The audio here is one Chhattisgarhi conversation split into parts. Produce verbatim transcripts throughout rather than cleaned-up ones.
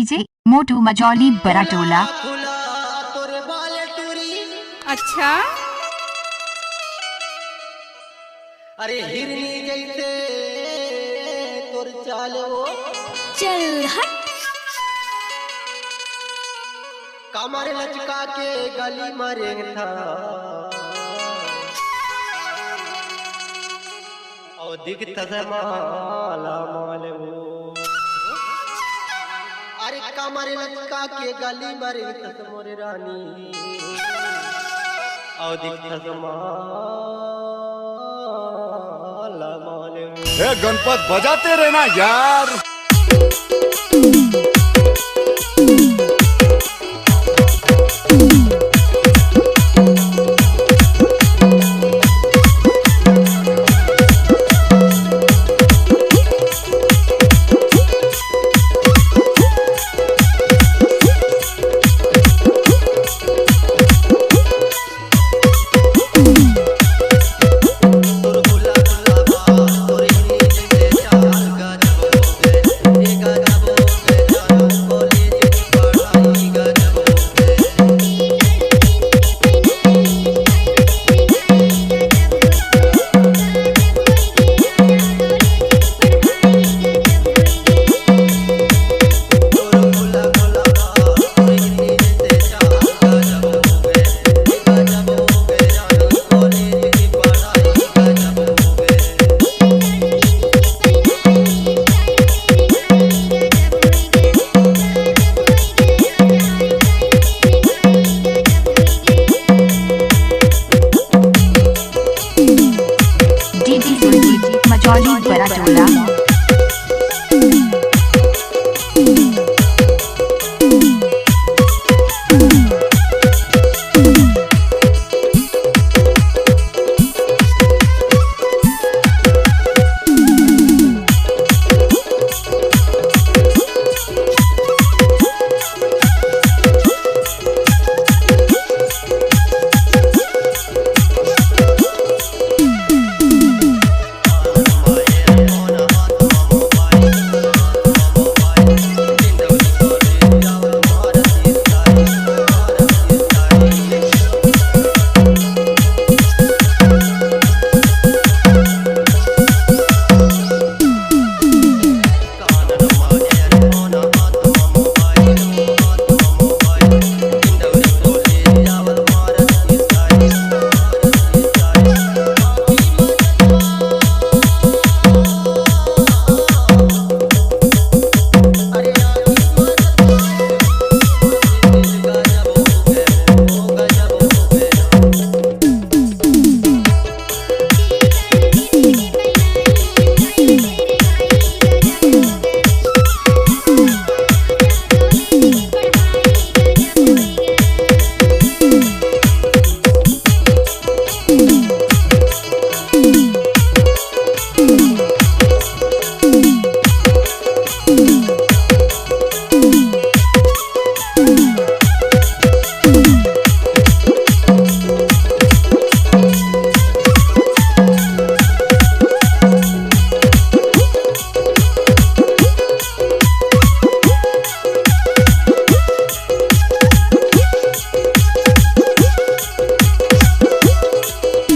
डीजे मोटू मजौली बराटोला। अच्छा। अरे हिरनी जैसे तोर चाल वो। चल हट। कमर लचका के गली म रेंगथा। अउ दिखथस माला माल वो। अरे कमर लचका के गली म रेंगथस मोर रानी। अउ दिखथस माला माल वो। हे गणपत, बजाते रहना यार। डीजे सुरजीत मजौली बराटोला।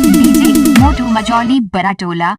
डीजे मोटू मजौली बराटोला।